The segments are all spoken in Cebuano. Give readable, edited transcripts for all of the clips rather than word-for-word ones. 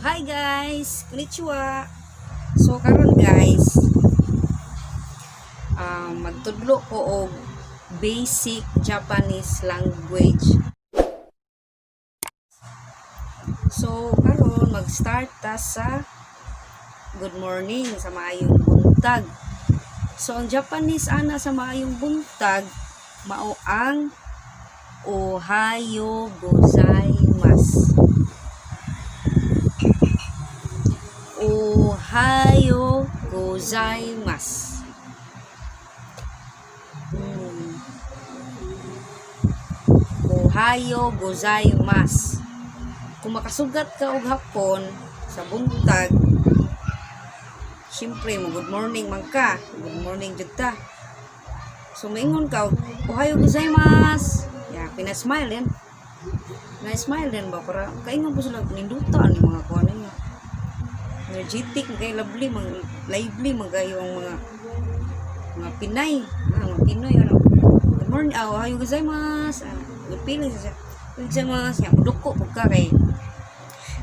Hi guys! Konnichiwa! So karon guys, magtudlo ko og basic Japanese language. So karon mag-start ta sa good morning, sa maayong buntag. So ang Japanese ana sa maayong buntag mao ang おはようございます. おはようございます. おはようございます. Kung makasugat ka og hapon sa buntag, syempre mo good morning man ka. Good morning jud ta. So maingon ka, おはようございます. Ya, pina-smile din. Na-smile din ba para kaingon po sila, ninduta ni mga kuan niya. Energetic man kay, lovely man, lively man kayo ang mga Pinay, ah, mga Pinoy ano. Good morning, ah, おはようございます. Ah, good feeling siya. おはようございます. Ya, muduko pud ka kay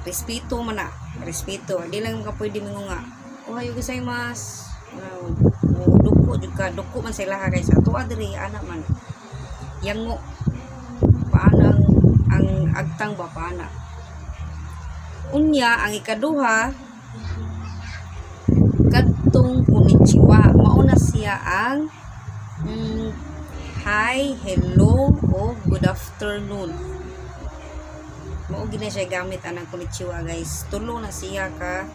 respeto man na. Respeto. Di lang ka pwede mingon nga おはようございます. Ah, duko jud ka, duko man sila kay sa tuwa diri ana man. Yango paano ang agtang ba paana. Unya ang ikaduha, kadtong こんにちは, mao na siya ang hi, hello o good afternoon. Mao gina siya gamit anang こんにちは, guys. Tulo na siya ka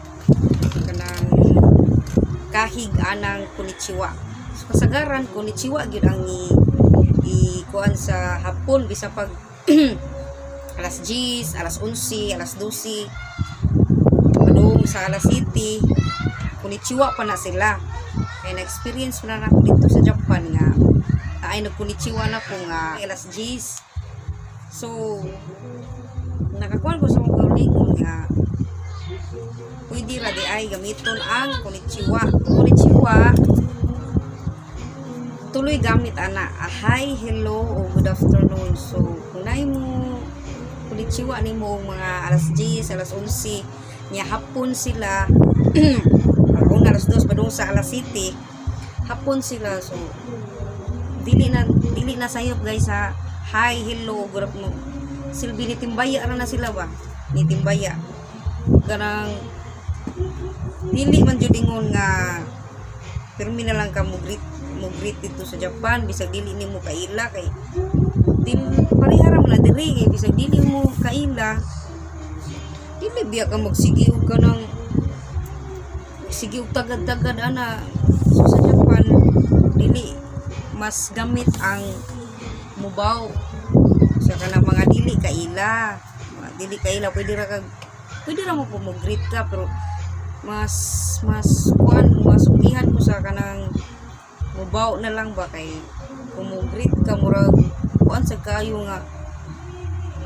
kanang kahig anang こんにちは. So kasagaran こんにちは gyud ang i kuan sa hapon, bisa pag alas 10, alas 11, alas 12, padung sa alas 7, こんにちは pa na sila. Kaya na-experience na nako dito sa Japan nga ay nag こんにちは na ko nga alas 10. So nakakuan ko sa akong kaugalingon nga pwede ra di ay gamiton ang こんにちは. こんにちは tuloy gamit ana, ah, hi, hello o good afternoon. So kung naay mo こんにちは nimo mga alas 10, alas 11 niya, hapon sila, una alas 2 padung sa alas 7, hapon sila. So dili na sayop guys sa hi, hello, good afternoon. Silbi ni timbaya ra na sila ba, ni timbaya kanang dili man jud ingon nga pirmi na lang ka mo greet dito sa Japan bisag dili nimo kaila, kay dil pareha ra man na diri, kay bisag dili mo kaila, dili biya ka magsige og kanang sige og tagad-tagad ana. So sa Japan dili mas gamit ang mubaw sa kanang mga dili kaila. Mga dili kaila, pwede ra mo po mo greet ka, pero mas mas kuan, mas ukihan ko sa kanang mubaw na lang ba, kay kung mo greet ka, murag kuan sa kayo nga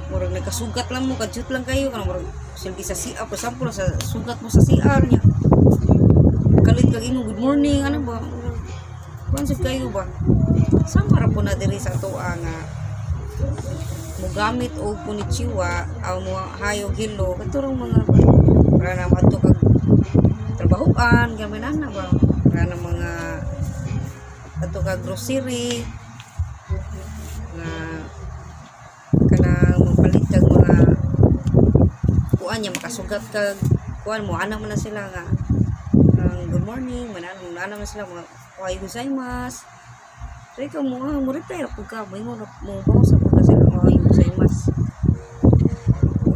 murag nagkasugat lang mo, kadyot lang kayo, kanang murag silbi sa CR, for example, sa sugat mo sa CR niya, kalit kag ingon good morning ano ba, kuan sa kayo ba. Sama ra po na diri sa atoa nga mugamit og こんにちは aw mo hi og hello, katurong mga para na madto kag trabahoan gamay na ba, para na mga adto kag grocery nga kanang magpalit kag mga kuan niya, makasugat kag kuan mo, ana man na sila nga ang good morning man ana man sila, mga おはようございます. So ikaw mo, ah, mo reply ra pud ka, mo ingon mo baw sa pud ka sila おはようございます,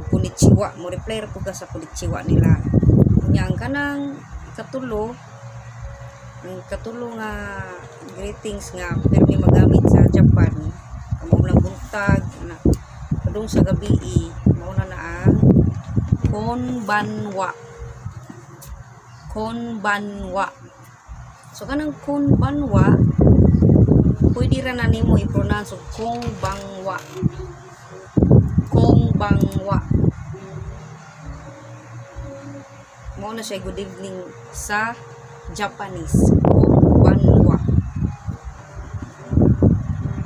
こんにちは, mo reply ra pud ka sa こんにちは nila. Unya ang kanang ikatulo, ang katulo nga greetings nga pirmi magamit sa Japan kamo lang buntag ana padung sa gabi, mao na na ang こんばんは. こんばんは. So kanang こんばんは pwede ra na nimo i-pronounce og こんばんは. こんばんは mao na siya good evening sa Japanese, こんばんは.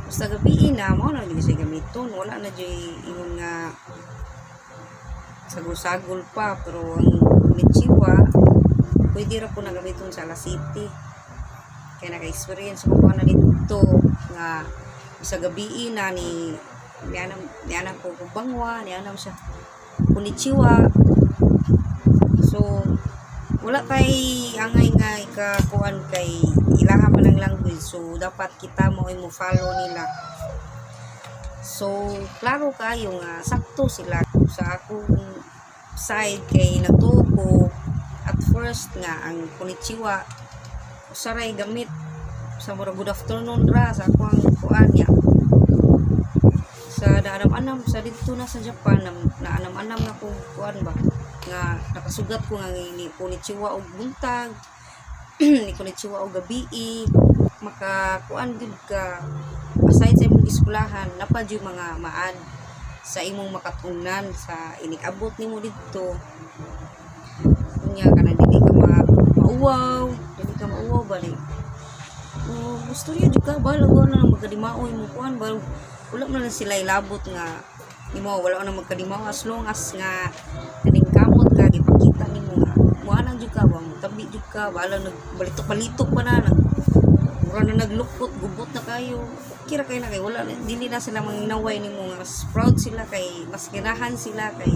Basta gabi na, mao na gyud siya gamiton, wala na jud ingon nga Sagol-sagol pa, pero ang konnichiwa pwede ra po na gamiton sa alas 7 kay naka-experience mo ko na dito nga sa gabi na ni nianam ko konbanwa, nianam siya konnichiwa. So wala kay angay nga ikakuan kay ilaha man ang language, so dapat kita mo ay mo follow nila. So klaro kayo nga sakto sila sa akong side kay nagtuo ko at first nga ang konnichiwa usaray gamit sa mura good afternoon ra sa ako ang kuan niya sa naanam-anam sa didto na sa Japan na, naanam-anam na ko kuan ba nga nakasugat ko nga ni konnichiwa og buntag, ni konnichiwa og gabii. Makakuan gyud ka aside sa imong eskwelahan, napa jud mga maad sa imong makatungnan sa inig-abot nimo didto. Unya kanang dili ka mauwaw, dili ka mauwaw bali. Oh, gusto niya jud ka balag wala na magkadimao imong kuan ba, wala man lang sila ilabot nga imo wala na magkadimao as long as nga kaning kamot ka gipakita nimo nga muanang jud ka ba, tabi jud ka, bahala nagbalitok-balitok pa na nag mura na naglukot, gubot na kayo, okay ra kayo na kay wala dili na sila manginaway nimo nga mas proud sila kay mas ganahan sila kay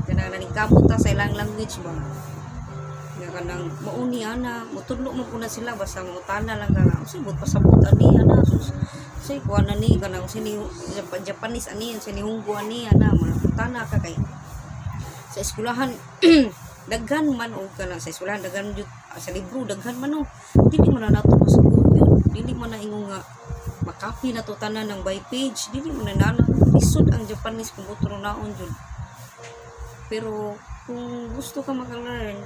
kanang naningkamot ta sa ilang language ba nga kanang mauni ana mutudlo mo pud na sila basta mangutana lang ka nga unsay buot pasabot ani ana, sus say kuan na ni kanang sini Japanese ani sa nihongo ani ana, mangutana ka kay sa eskwelahan daghan man og kanang sa eskwelahan daghan jud sa libro daghan man, no, dili man na nato masugod yun, dili man na ingon nga makapi na to tanan ng by page, dili man na nana lisod ang Japanese kung butro naon jud. Pero kung gusto ka maka-learn,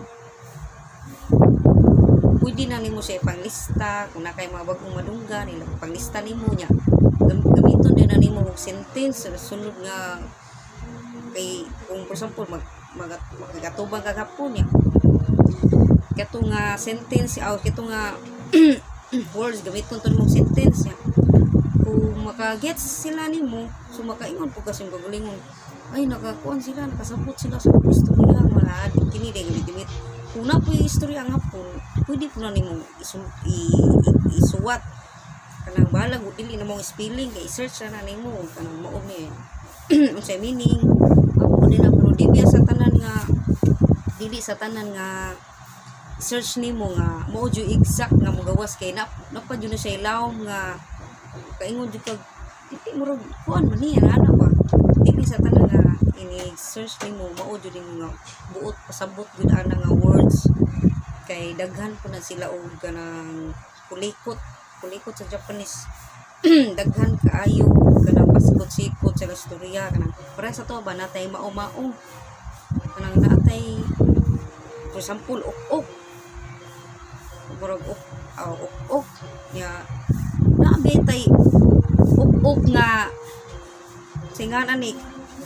pwede na nimo siya ipanglista kung na kay mga bagong madunggan ila panglista nimo niya gamiton din na nimo og sentence sa sunod nga kay kung for example mag mag magatubang ka gapon niya kato nga sentence aw kato nga words, gamiton to nimong sentence niya. Kung makagets sila nimo, so makaingon po kasi kagalingon, ay, nakakuan sila, nakasabot sila sa istorya mga kini day gamit. Kung na po yung istorya ang Hapon, pwede po na nimo isuwat kanang balag o dili na mong spelling kay i-search na nimo kanang mao ni unsay meaning ako din na. Pero dili sa tanan nga dili sa tanan nga search nimo nga mao jud exact nga mogawas kay na napa jud na siya ilawom nga kaingon jud kag dili mo kuan man niya ana ba. Dili sa tanan nga ini-search nimo mao jud nimo nga buot pasabot jud ana nga words kay daghan po na sila og kanang kulikot kulikot sa Japanese, daghan kaayo kanang pasikot-sikot sa istorya kanang para sa to ba natay mao-mao kanang natay for example ok-ok, murag ok ok-ok nya naa tay ok-ok nga singan ani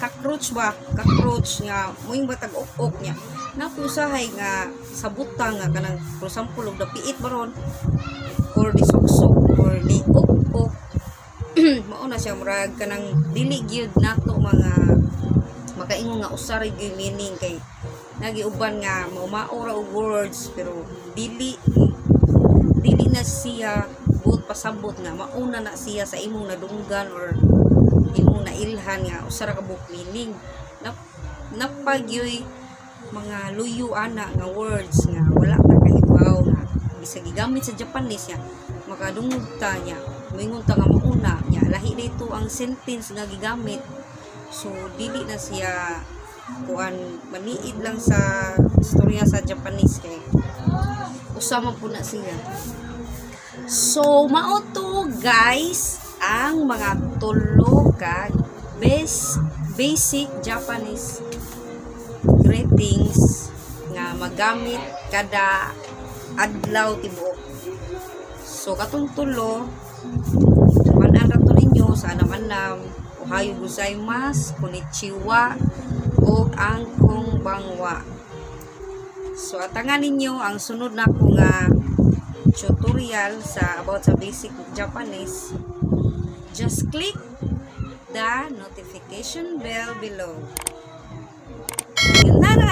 cockroach ba, cockroach nga moing batag ok-ok niya napusahay nga sa butang nga kanang for example og dapiit baron or di suksok or di ok-ok, mao na siya murag kanang dili gyud nato mga makaingon nga usa ra gyud meaning kay nagiuban nga mao ra og words, pero dili dili na siya buot pasabot nga mauna na siya sa imong nadunggan or imong nailhan nga usa ra ka buok meaning. Napagyoy mga luyo ana nga words nga wala ta kaibaw nga bisag gigamit sa Japanese niya makadungog ta niya moingon ta nga mauna niya lahi dito ang sentence nga gigamit. So dili na siya kuan, maniid lang sa istorya sa Japanese kay usa man po na siya. So mao to guys ang mga tulo ka best basic Japanese greetings nga magamit kada adlaw tibuok. So katong tulo, man ra to ninyo sa anam-anam, ohayo gozaimasu, konnichiwa ug ang konbanwa. So atangan ninyo ang sunod na ko nga tutorial sa about sa basic Japanese. Just click the notification bell below. Yun na.